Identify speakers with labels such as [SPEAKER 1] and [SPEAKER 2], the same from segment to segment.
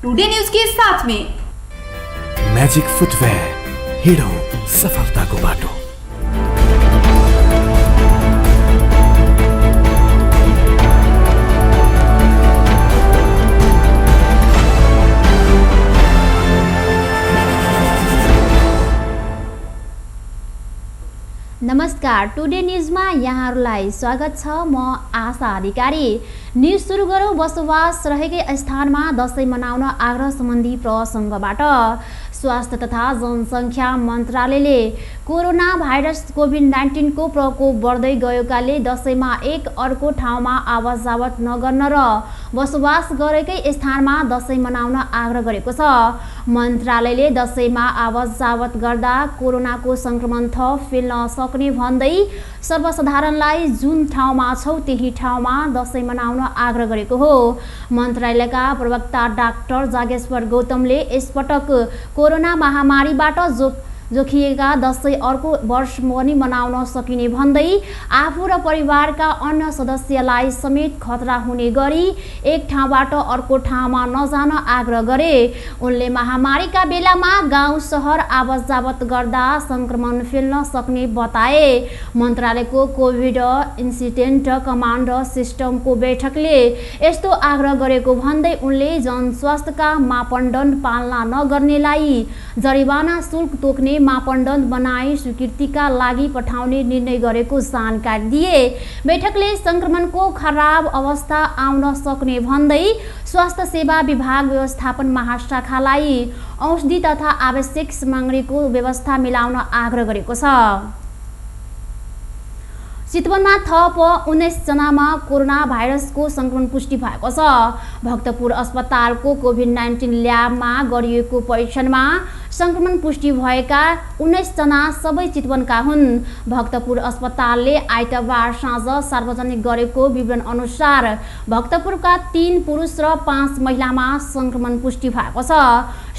[SPEAKER 1] Today news के साथ में
[SPEAKER 2] मैजिक फुटवेयर, हिडो सफलताको बाटो।
[SPEAKER 3] नमस्कार, टुडे न्यूजमा यहाँहरूलाई स्वागत छ। म आशा अधिकारी। न्यूज सुरु गरौँ बसोबास रहेकै स्थानमा दशैं मनाउन आग्रह सम्बन्धी प्रसङ्गबाट। स्वास्थ्य तथा जनसङ्ख्या मन्त्रालयले कोरोना भाइरस कोभिड-19 को प्रकोप बढ्दै गएकाले दशैंमा एक अर्को ठाउँमा आवत जावत नगर्न र बसोबास गरेकै स्थानमा दशैं मनाउन आग्रह गरेको छ। मन्त्रालयले दशैंमा आवत जावत गर्दा कोरोनाको संक्रमण थप फैल्न सक्ने भन्दै सर्वसाधारणलाई जुन ठाउँमा छौ त्यही ठाउँमा दशैं मनाउन आग्रह गरेको हो। मन्त्रालयका प्रवक्ता डाक्टर जागेश्वर गौतमले यसपटक कोरोना महामारीबाट जोखिएका दशैं अर्को वर्ष पनि मनाउन सकिने भन्दै आफू र परिवारका अन्य सदस्यलाई समेत खतरा हुने गरी एक ठाउँबाट अर्को ठाउँमा नजान आग्रह गरे। उनले महामारीका बेलामा गाउँ सहर आवत जावत गर्दा संक्रमण फैल्न सक्ने बताए। मन्त्रालयको कोभिड इन्सिडेन्ट कमान्ड सिस्टमको बैठकले यस्तो आग्रह गरेको भन्दै उनले जनस्वास्थ्यका मापदण्ड पालना नगर्नेलाई जरिवाना शुल्क तोक्ने मापदण्ड बनाई स्वीकृतिका लागि पठाउने निर्णय गरेको जानकारी दिए। बैठकले संक्रमणको खराब अवस्था आउन सक्ने भन्दै स्वास्थ्य सेवा विभाग व्यवस्थापन महाशाखालाई औषधि तथा आवश्यक सामग्रीको व्यवस्था मिलाउन आग्रह गरेको छ। चितवनमा थप 19 जनामा कोरोना भाइरसको संक्रमण पुष्टि भएको छ। भक्तपुर अस्पतालको कोभिड-19 ल्याबमा गरिएको परीक्षणमा संक्रमण पुष्टि भएका 19 जना सबै चितवनका हुन्। भक्तपुर अस्पतालले आइतबार साँझ सार्वजनिक गरेको विवरण अनुसार भक्तपुरका 3 पुरुष र 5 महिलामा संक्रमण पुष्टि भएको छ।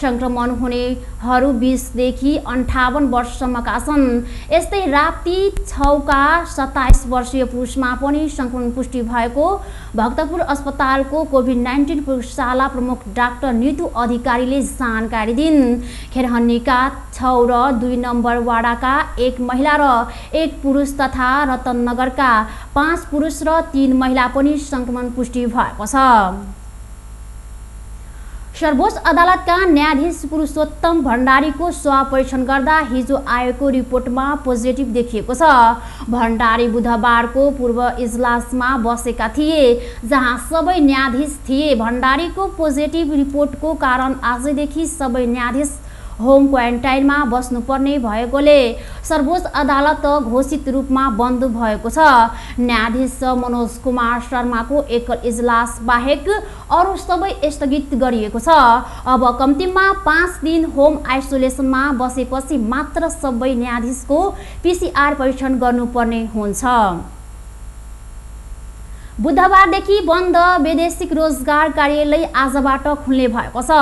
[SPEAKER 3] संक्रमण हुनेहरू 20 देखि 58 वर्षसम्मका छन्। यस्तै राप्ती 6 का 27 वर्षीय पुरुषमा पनि संक्रमण पुष्टि भएको भक्तपुर अस्पतालको कोभिड-19 प्रयोगशाला प्रमुख डाक्टर नीतू अधिकारीले जानकारी दिन्। खेरहन्नीका 6 र 2 नम्बर वाडाका 1 महिला र 1 पुरुष तथा रतननगरका 5 पुरुष र 3 महिला पनि संक्रमण पुष्टि भएको छ। सर्वोच्च अदालतका न्यायाधीश पुरुषोत्तम भण्डारीको स्वाब परीक्षण गर्दा हिजो आएको रिपोर्टमा पोजिटिभ देखिएको छ। भण्डारी बुधबारको पूर्व इजलासमा बसेका थिए जहाँ सबै न्यायाधीश थिए। भण्डारीको पोजिटिभ रिपोर्टको कारण आजदेखि सबै न्यायाधीश होम क्वारेन्टाइनमा बस्नुपर्ने भएकोले सर्वोच्च अदालत घोषित रूपमा बन्द भएको छ। न्यायाधीश मनोज कुमार शर्माको एकल इजलास बाहेक अरू सबै स्थगित गरिएको छ। अब कम्तीमा 5 दिन होम आइसोलेसनमा बसेपछि मात्र सबै न्यायाधीशको PCR परीक्षण गर्नुपर्ने हुन्छ। बुधबारदेखि बन्द वैदेशिक रोजगार कार्यालय आजबाट खुल्ने भएको छ।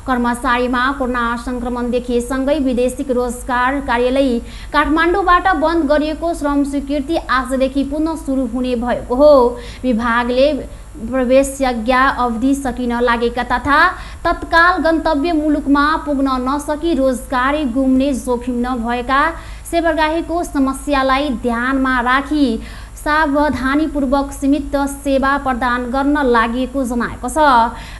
[SPEAKER 3] कर्मचारीमा कोरोना संक्रमण देखिएसँगै वैदेशिक रोजगार कार्यालय काठमाडौँबाट बन्द गरिएको श्रम स्वीकृति आजदेखि पुनः सुरु हुने भएको हो। विभागले प्रवेशयोग्य अवधि सकिन लागेका तथा तत्काल गन्तव्य मुलुकमा पुग्न नसकी रोजगारी गुम्ने जोखिम नभएका सेवाग्राहीको समस्यालाई ध्यानमा राखी सावधानीपूर्वक सीमित सेवा प्रदान गर्न लागि जनाएको छ।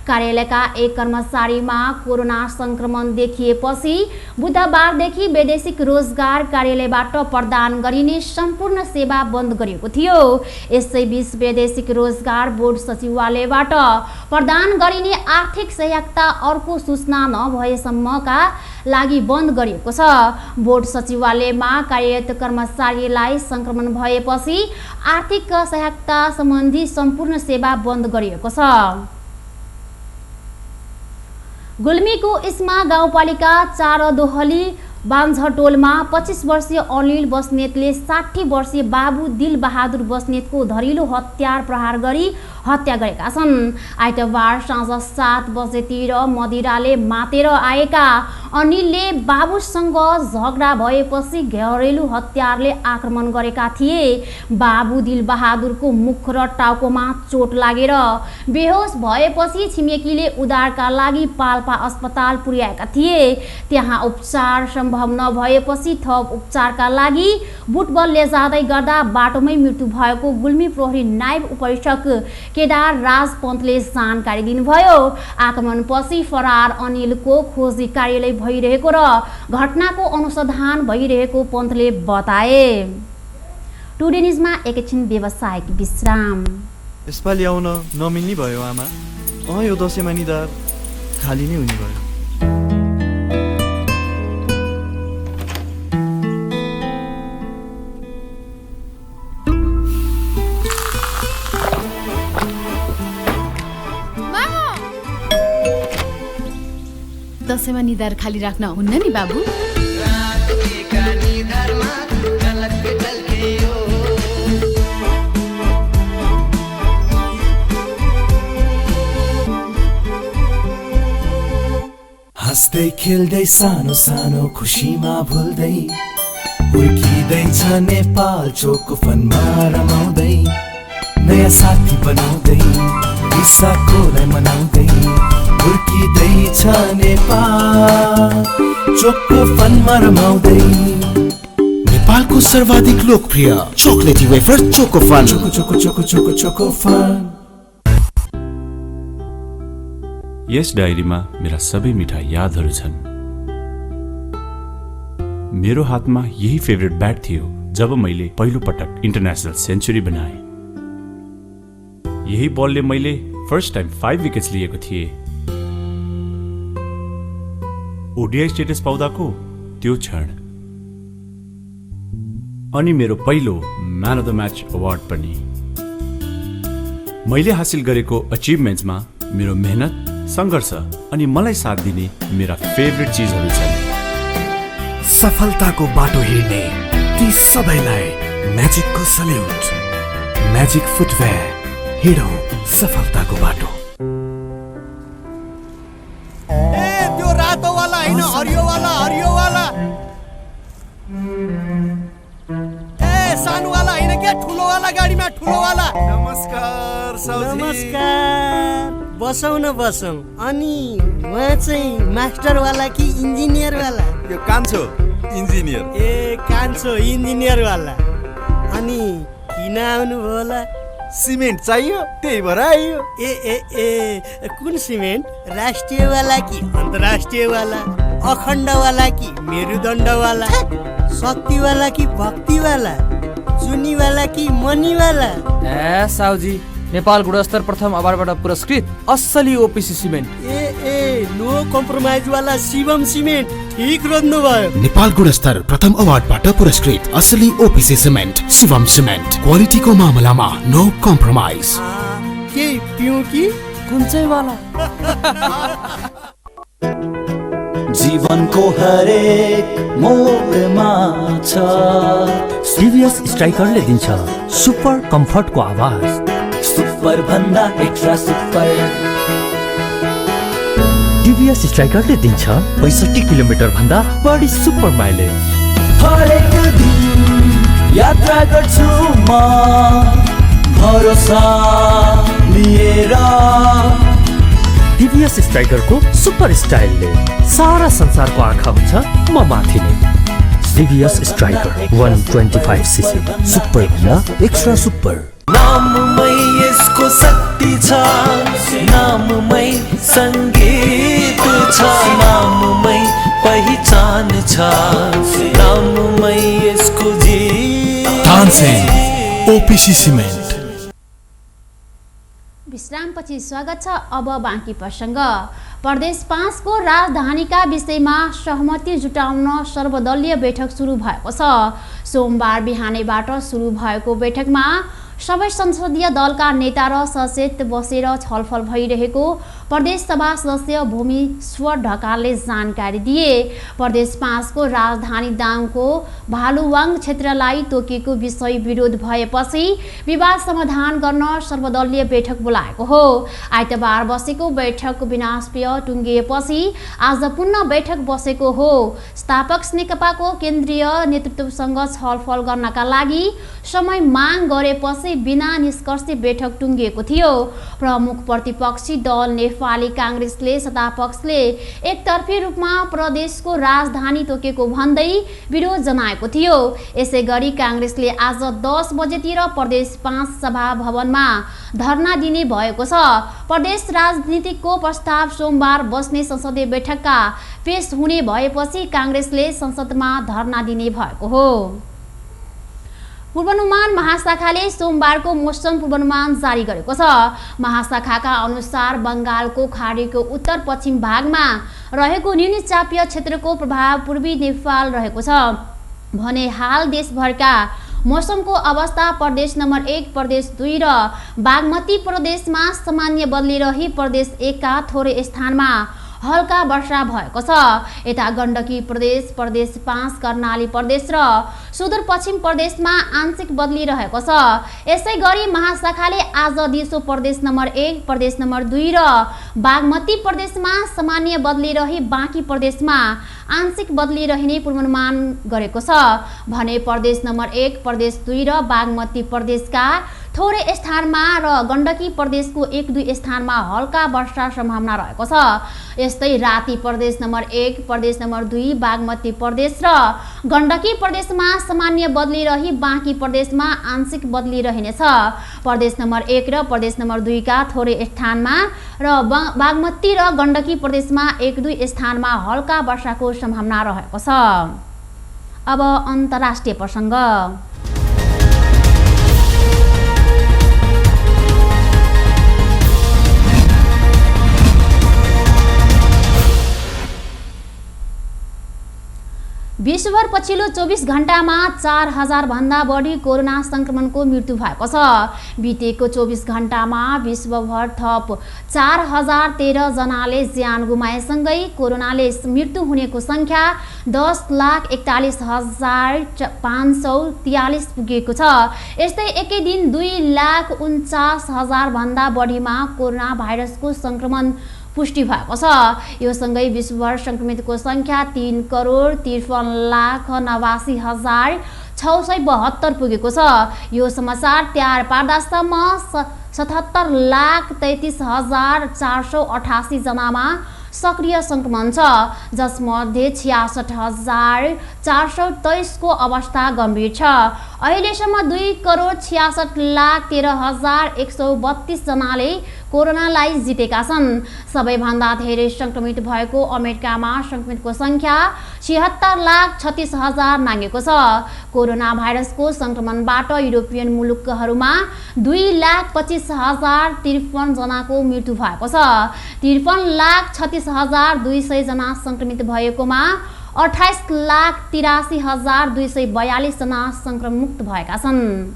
[SPEAKER 3] कार्यालयका एक कर्मचारीमा कोरोना संक्रमण देखिएपछि बुधबारदेखि वैदेशिक रोजगार कार्यालयबाट प्रदान गरिने सम्पूर्ण सेवा बन्द गरिएको थियो। यसैबीच वैदेशिक रोजगार बोर्ड सचिवालयबाट प्रदान गरिने आर्थिक सहायता अर्को सूचना नभएसम्मका लागि बन्द गरिएको छ। बोर्ड सचिवालयमा कार्यरत कर्मचारीलाई संक्रमण भएपछि आर्थिक सहायता सम्बन्धी सम्पूर्ण सेवा बन्द गरिएको छ। गुल्मीको इस्मा गाउँपालिका 4 दोहली बान्झटोलमा 25 वर्षीय अनिल बस्नेतले 60 वर्षीय बाबु दिल बहादुर बस्नेतको धरिलो हतियार प्रहार गरी हत्या गरेका छन्। आइतबार साँझ 7 बजेतिर मदिराले मातेर आएका अनिलले बाबुसँग झगडा भएपछि घरेलु हतियारले आक्रमण गरेका थिए। बाबु दिलबहादुरको मुख र टाउकोमा चोट लागेर बेहोस भएपछि छिमेकीले उद्धारका लागि पाल्पा अस्पताल पुर्याएका थिए। त्यहाँ उपचार सम्भव नभएपछि थप उपचारका लागि बुटबल लैजाँदै गर्दा बाटोमै मृत्यु भएको गुल्मी प्रहरी नायब उपरीक्षक केदार राज पन्तले जानकारी दिनुभयो। आक्रमणपछि फरार अनिलको खोजी कार्यालय भइरहेको र घटनाको अनुसन्धान भइरहेको पन्तले बताए। टुडे न्युजमा एकैछिन व्यवसायिक विश्राम।
[SPEAKER 1] यसपालि आउन नमिल्ने भयो आमा। यो दसैँमा निधार खाली नै हुने भयो।
[SPEAKER 4] दसैँमा निधार खाली राख्न हुन्न नि बाबु।
[SPEAKER 2] हाँस्दै खेल्दै सानो सानो खुसीमा भुल्दै हुर्किँदैछ नेपाल चोको फनमा रमाउँदै नयाँ साथी बनाउँदै विशाखोलाई मनाउँदै हुर्किँदैछ नेपाल चोको फनमा रमाउँदै। नेपालको सर्वाधिक लोकप्रिय chocolatey wafer choco fun. Choco choco choco choco choco fun.
[SPEAKER 5] यस डायरीमा मेरा सबै मिठा यादहरू छन्। मेरो हातमा यही फेभरेट ब्याट थियो जब मैले पहिलो पटक इन्टरनेसनल सेन्चुरी बनाए। यही बलले मैले फर्स्ट टाइम 5 विकेट्स लिएको थिएँ। ओडिआई स्टेटस पाउँदाको त्यो क्षण अनि मेरो पहिलो man of the match award पनि। मैले हासिल गरेको अचिभमेन्ट्समा मेरो मेहनत, संघर्ष अनि मलाई साथ दिने मेरा फेभरेट चिजहरू छन्।
[SPEAKER 2] सफलताको बाटो हिँड्ने ती सबैलाई म्याजिकको सल्युट। म्याजिक फुटवेयर, हिँडौँ सफलताको बाटो।
[SPEAKER 6] त्यो रातो वाला हैन, हरियो वाला, हरियो वाला। सानो वाला हैन क्या, ठुलो वाला गाडीमा ठुलो वाला।
[SPEAKER 1] नमस्कार साउजी।
[SPEAKER 6] नमस्कार। बसौँ न बसौँ। अनि उहाँ चाहिँ मास्टर वाला कि इन्जिनियर वाला?
[SPEAKER 1] यो कान्छो इन्जिनियर।
[SPEAKER 6] ए कान्छो इन्जिनियर वाला। अनि किन आउनुभयो होला?
[SPEAKER 1] सिमेन्ट चाहियो त्यही भएर आइयो।
[SPEAKER 6] ए ए ए कुन सिमेन्ट? राष्ट्रिय वाला कि अन्तर्राष्ट्रिय वाला? अखण्ड वाला कि मेरुदण्ड वाला? शक्ति वाला कि भक्ति वाला? जुनी वाला कि मनी वाला?
[SPEAKER 7] ए साउजी, नेपाल गुणस्तर प्रथम अवार्डबाट पुरस्कृत असली ओपिसी सिमेन्ट।
[SPEAKER 6] ए नो कम्प्रोमाइज वाला शिवम सिमेन्ट। ठीक रोज्नु भयो।
[SPEAKER 2] नेपाल गुणस्तर प्रथम अवार्डबाट पुरस्कृत असली ओपिसी सिमेन्ट शिवम सिमेन्ट। क्वालिटीको मामलामा नो कम्प्रोमाइज।
[SPEAKER 6] के पिउँ कि
[SPEAKER 7] कुन चाहिँ वाला?
[SPEAKER 8] जीवनको हरेक मोडमा छ टिभीएस स्ट्राइकरले दिन्छ सुपर कम्फर्टको आवाज। सुपर भन्दा एक्स्ट्रा सुपर। टिभीएस स्ट्राइकरले दिन्छ 65 किलोमिटर भन्दा बढी सुपर माइलेज। हरेक दिन यात्रा गर्छु म भरोसा लिएर। टिभीएस स्ट्राइकरको सुपर स्टाइलले सारा संसारको आँखा हुन्छ म माथि नै। टिभीएस स्ट्राइकर 125cc सुपर भन्दा एक्स्ट्रा सुपर। नाममै यसको शक्ति छ, नाममै संगीत छ, नाममै पहिचान छ, नाममै यसको जीत।
[SPEAKER 2] Tansen OPC cement.
[SPEAKER 3] विश्रामपछि स्वागत छ। अब बाँकी प्रसङ्ग। प्रदेश 5 को राजधानीका विषयमा सहमति जुटाउन सर्वदलीय बैठक सुरु भएको छ। सोमबार बिहानैबाट सुरु भएको बैठकमा सबै संसदीय दलका नेता र सचेत बसेर छलफल भइरहेको प्रदेश सभा सदस्य भूमेश्वर ढकालले जानकारी दिए। प्रदेश 5 को राजधानी दाङको भालुवाङ क्षेत्रलाई तोकेको विषय विरोध भएपछि विवाद समाधान गर्न सर्वदलीय बैठक बोलाएको हो। आइतबार बसेको बैठक विनाशप्रिय टुङ्गिएपछि आज पुनः बैठक बसेको हो। स्थापक नेकपाको केन्द्रीय नेतृत्वसँग छलफल गर्नका लागि समय माग गरेपछि बिना निष्कर्ष बैठक टुङ्गिएको थियो। प्रमुख प्रतिपक्षी दल नेपाली काङ्ग्रेसले सत्तापक्षले एकतर्फी रूपमा प्रदेशको राजधानी तोकेको भन्दै विरोध जनाएको थियो। यसैगरी काङ्ग्रेसले आज 10 बजेतिर प्रदेश 5 सभा भवनमा धरना दिने भएको छ। प्रदेश राजनीतिको प्रस्ताव सोमबार बस्ने संसदीय बैठकका पेश हुने भएपछि काङ्ग्रेसले संसदमा धरना दिने भएको हो। पूर्वानुमान महाशाखाले सोमबारको मौसम पूर्वानुमान जारी गरेको छ। महाशाखाका अनुसार बङ्गालको खाडीको उत्तर पश्चिम भागमा रहेको न्यूनचापीय क्षेत्रको प्रभाव पूर्वी नेपाल रहेको छ भने हाल देशभरका मौसमको अवस्था प्रदेश नम्बर 1, प्रदेश 2 र बागमती प्रदेशमा सामान्य बदली रही प्रदेश 1 का थोरै स्थानमा हल्का वर्षा भएको छ। यता गण्डकी प्रदेश, प्रदेश 5, कर्णाली प्रदेश र सुदूरपश्चिम प्रदेशमा आंशिक बदली रहेको छ। यसैगरी महाशाखाले आज दिउँसो प्रदेश नम्बर 1, प्रदेश नम्बर 2 र बागमती प्रदेशमा सामान्य बदली रही बाँकी प्रदेशमा आंशिक बदली रहने पूर्वानुमान गरेको छ भने प्रदेश नम्बर 1, प्रदेश 2 र बागमती प्रदेशका थोरै स्थानमा र गण्डकी प्रदेशको 1-2 स्थानमा हल्का वर्षा सम्भावना रहेको छ। यस्तै राति प्रदेश नम्बर 1, प्रदेश नम्बर 2, बागमती प्रदेश र गण्डकी प्रदेशमा सामान्य बदली रही बाँकी प्रदेशमा आंशिक बदली रहनेछ। प्रदेश नम्बर 1 र प्रदेश नम्बर 2 का थोरै स्थानमा र बागमती र गण्डकी प्रदेशमा 1-2 स्थानमा हल्का वर्षाको सम्भावना रहेको छ। अब अन्तर्राष्ट्रिय प्रसङ्ग। विश्वभर पछिल्लो 24 घण्टामा 4000 भन्दा बढी कोरोना संक्रमणको मृत्यु भएको छ। बितेको 24 घण्टामा विश्वभर थप 4013 जनाले ज्यान गुमाएसँगै कोरोनाले मृत्यु हुनेको संख्या 10,41,543 पुगेको छ। यस्तै एकै दिन 2,49,000 भन्दा बढीमा कोरोना भाइरसको संक्रमण पुष्टि भएको छ। यो सँगै विश्वभर संक्रमितको संख्या 3,53,89,672 पुगेको छ। यो समाचार तयार पार्दासम्म 77,33,488 जनामा सक्रिय संक्रमण छ, जसमध्ये 66,423 को अवस्था गम्भीर छ। अहिलेसम्म 2,66,13,132 जनाले कोरोनालाई जितेका छन्। सबैभन्दा धेरै संक्रमित भएको अमेरिकामा संक्रमितको संख्या 76,36,000 नाघेको छ। कोरोना भाइरसको संक्रमणबाट युरोपियन मुलुकहरूमा 2,25,053 जनाको मृत्यु भएको छ। 53,36,200 जना संक्रमित भएकोमा 28,83,242 जना संक्रमणमुक्त भएका छन्।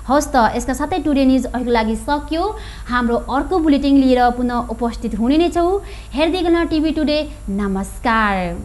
[SPEAKER 3] हवस् त, यसका साथै टुडे न्युज अहिलेको लागि सकियो। हाम्रो अर्को बुलेटिन लिएर पुनः उपस्थित हुने नै छौँ। हेर्दै गर्नु टिभी टुडे। नमस्कार।